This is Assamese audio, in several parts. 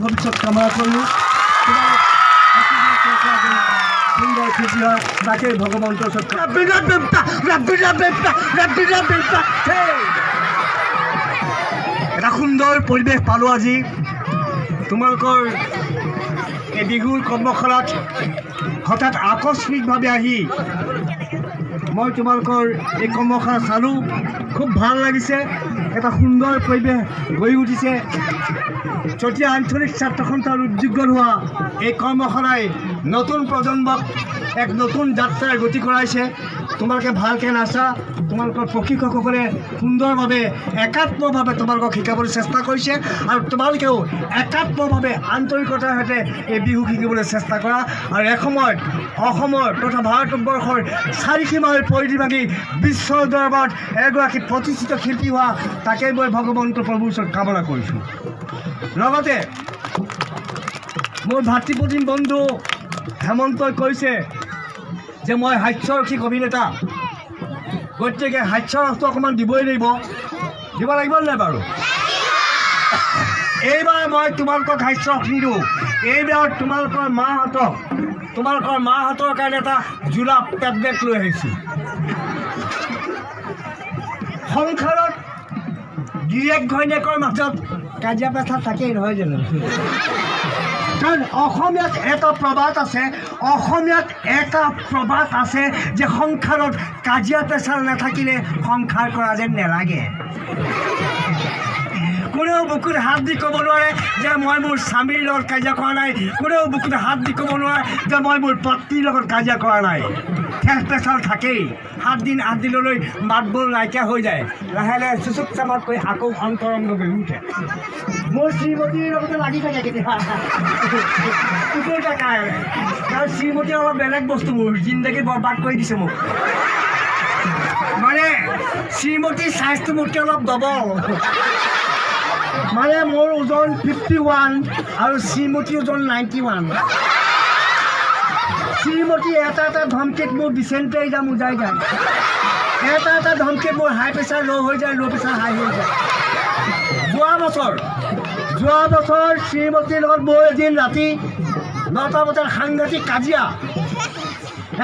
ভৱিষ্যত কামনা কৰিলোঁ। তোমালোক সুন্দৰ খেতি হয়, তাকেই ভগৱন্তৰ ওচৰত। এটা সুন্দৰ পৰিৱেশ পালোঁ আজি তোমালোকৰ এই বিহুৰ কৰ্মশালাত। হঠাৎ আকস্মিকভাৱে আহি মই তোমালোকৰ এই কৰ্মশালা চালোঁ, খুব ভাল লাগিছে। এটা সুন্দৰ পৰিৱেশ গঢ়ি উঠিছে। চতিয়া আঞ্চলিক ছাত্ৰ সন্থাৰ উদ্যোগত হোৱা এই কৰ্মশালাই নতুন প্ৰজন্মক এক নতুন যাত্ৰাৰ গতি কৰাইছে। তোমালোকে ভালকৈ নাচা। তোমালোকৰ প্ৰশিক্ষকসকলে সুন্দৰভাৱে, একাত্মভাৱে তোমালোকক শিকাবলৈ চেষ্টা কৰিছে আৰু তোমালোকেও একাত্মভাৱে আন্তৰিকতাৰ সৈতে এই বিহু শিকিবলৈ চেষ্টা কৰা আৰু এসময়ত অসমৰ তথা ভাৰতবৰ্ষৰ চাৰিসীমাৰ পৰিধি ভাঙি বিশ্বৰ দৰবাৰত এগৰাকী প্ৰতিষ্ঠিত শিল্পী হোৱা, তাকেই মই ভগৱন্ত প্ৰভুৰ ওচৰত কামনা কৰিছোঁ। লগতে মোৰ ভাতৃপ্ৰতিম বন্ধু হেমন্তই কৈছে যে মই হাস্যৰসিক অভিনেতা, গতিকে হাস্যৰসটো অকণমান দিবই লাগিব। দিব লাগিব নাই বাৰু? এইবাৰ মই তোমালোকক হাস্যৰস নিদিওঁ। এইবাৰ তোমালোকৰ মাহঁতৰ কাৰণে এটা জোলা টেবলেট লৈ আহিছোঁ। সংসাৰত গিৰিয়েক ঘৈণীয়েকৰ মাজত কাজিয়া পেচাল থাকেই, নহয় জানো? কাৰণ অসমীয়াত এটা প্ৰবাদ আছে, অসমীয়াত এটা প্ৰবাদ আছে যে সংসাৰত কাজিয়া পেচাল নাথাকিলে সংসাৰ কৰা যেন নেলাগে। কোনেও বুকুত হাত দি ক'ব নোৱাৰে যে মই মোৰ স্বামীৰ লগত কাজিয়া কৰা নাই। কোনেও বুকুত হাত দি ক'ব নোৱাৰে যে মই মোৰ পত্নীৰ লগত কাজিয়া কৰা নাই। ঠেহ পেচাল থাকেই। 7 দিন 8 দিনলৈ মাতবোল নাইকিয়া হৈ যায়। লাহে লাহে চুচুক চামাক কৰি আকৌ অন্তৰংগ গঢ়ি উঠে। মোৰ শ্ৰীমতীৰ লগতে লাগি থাকে কেতিয়াবা কুকুৰ কাৰণে, কাৰণ শ্ৰীমতী অলপ বেলেগ বস্তু। মোৰ জিন্দগী বৰবাদ কৰি দিছে মোক। মানে শ্ৰীমতীৰ চাইজটো মোতকৈ অলপ ডবল। মানে মোৰ ওজন 51 আৰু শ্ৰীমতীৰ ওজন 91। শ্ৰীমতী এটা এটা ধমকিত মোৰ ডিচেণ্টাৰী যাম উজাই যায়। এটা এটা ধমকিত মোৰ হাই প্ৰেছাৰ ল' হৈ যায়, ল' প্ৰেছাৰ হাই হৈ যায়। যোৱা বছৰ শ্ৰীমতীৰ লগত মোৰ এদিন ৰাতি 9টা বজাত সাংঘাতিক কাজিয়া।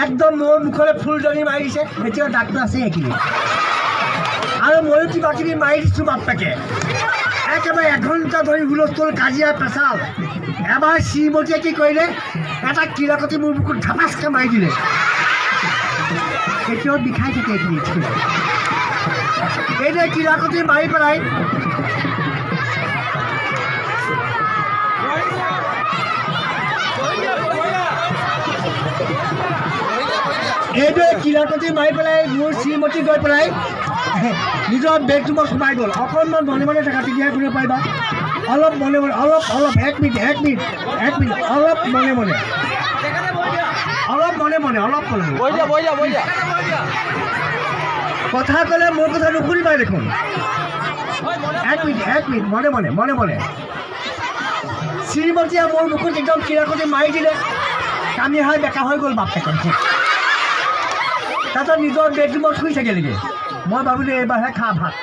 একদম মোৰ মুখলৈ ফুলজাৰি মাৰি দিছে। এতিয়াও দাগটো আছে সেইখিনি। আৰু ময়ো কিবা কিবি মাৰি দিছোঁ বাপেকে। একেবাৰে এঘণ্টা ধৰি হুলস্থুল, কাজিয়া পেচাল। এবাৰ শ্ৰীমতীয়ে কি কৰিলে, এটা কিৰাকতি মোৰ বুকুত ধাপাচকৈ মাৰি দিলে। এতিয়াও বিষাই থাকে এইখিনিত। এইদৰে কিৰাকতি মাৰি পেলাই, এইদৰে কিলাকতি মাৰি পেলাই মোৰ শ্ৰীমতী গৈ পেলাই নিজৰ বেডৰুমত সোমাই গ'ল। অকণমান মনে মনে থাকা, তেতিয়াহে শুনিব পাৰিবা। অলপ মনে মনে, অলপ অলপ, এক মিনিট, এক মিনিট, এক মিনিট, অলপ মনে মনে, অলপ মনে মনে, অলপ মনে মনে। বহি দিয়া, বহি দিয়া, বহি দিয়া। কথা ক'লে মোৰ কথা নুশুনিবাই দেখোন। এক মিনিট, এক মিনিট, মনে মনে, মনে মনে। শ্ৰীমতীয়ে মোৰ মুখত একদম কিৰাকতি মাৰি দিলে, কামি হৈ বেকা হৈ গ'ল বাপেকে। তাৰপিছত নিজৰ বেডৰুমত শুই থাকিলেগৈ। মই ভাবিলোঁ, এইবাৰহে খা ভাত।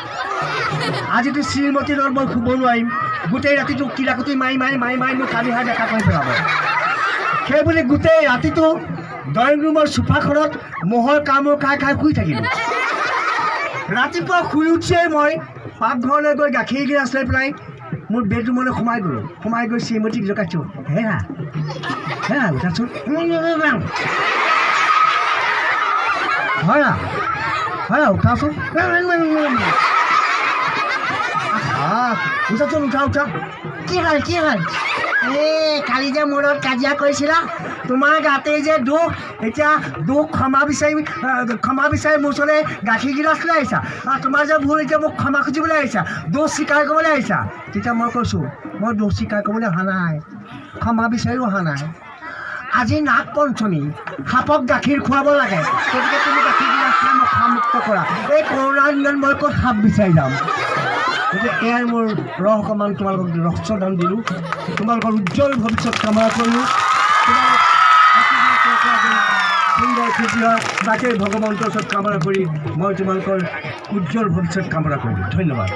আজিতো শ্ৰীমতীৰ লগত মই শুব নোৱাৰিম। গোটেই ৰাতিটো কিৰাকতি মাৰি মাৰি মাৰি মাৰি মোক কামি হাই বেকা কৰি পেলাব। সেইবুলি গোটেই ৰাতিটো ড্ৰয়িং ৰুমৰ চোফাখনত মহৰ কামোৰ খাই খাই শুই থাকিলোঁ। ৰাতিপুৱা শুই উঠিয়েই মই পাকঘৰলৈ গৈ গাখীৰ গিলাচ লৈ পেলাই মোৰ বেডৰুমলৈ সোমাই গ'লোঁ। সোমাই গৈ শ্ৰীমতীক জোকাইছোঁ, "হেৰা, হেৰা, উঠাচোন। হৰা, হৰা, উঠাচোন। আহা, উঠাচোন, উঠা, উঠা।" "কি হ'ল, কি হ'ল?" "এই কালি যে মোৰ লগত কাজিয়া কৰিছিলা, তোমাৰ গাতেই যে দোষ। এতিয়া দোষ ক্ষমা বিচাৰি মোৰ ওচৰলৈ গাখীৰ গিলাচ লৈ আহিছা আৰু তোমাৰ যে ভুল, এতিয়া মোক ক্ষমা খুজিবলৈ আহিছা, দোষ স্বীকাৰ কৰিবলৈ আহিছা।" তেতিয়া মই কৈছোঁ, "মই দোষ স্বীকাৰ কৰিবলৈ অহা নাই, ক্ষমা বিচাৰিও অহা নাই। আজি নাগ পঞ্চমী, সাপক গাখীৰ খুৱাব লাগে। গতিকে তুমি গাখীৰ গিলাচ খাই মোক মুক্ত কৰা। এই কৰোণাৰ দিনত মই ক'ত সাপ বিচাৰি যাম?" গতিকে এয়াই মোৰ ৰস অকণমান তোমালোকক ৰহস্যদান দিলোঁ। তোমালোকৰ উজ্জ্বল ভৱিষ্যত কামনা কৰিলোঁ। তোমালোক সুন্দৰ খেতি হয়, তাকেই ভগৱন্তৰ ওচৰত কামনা কৰি মই তোমালোকৰ উজ্জ্বল ভৱিষ্যত কামনা কৰিলোঁ। ধন্যবাদ।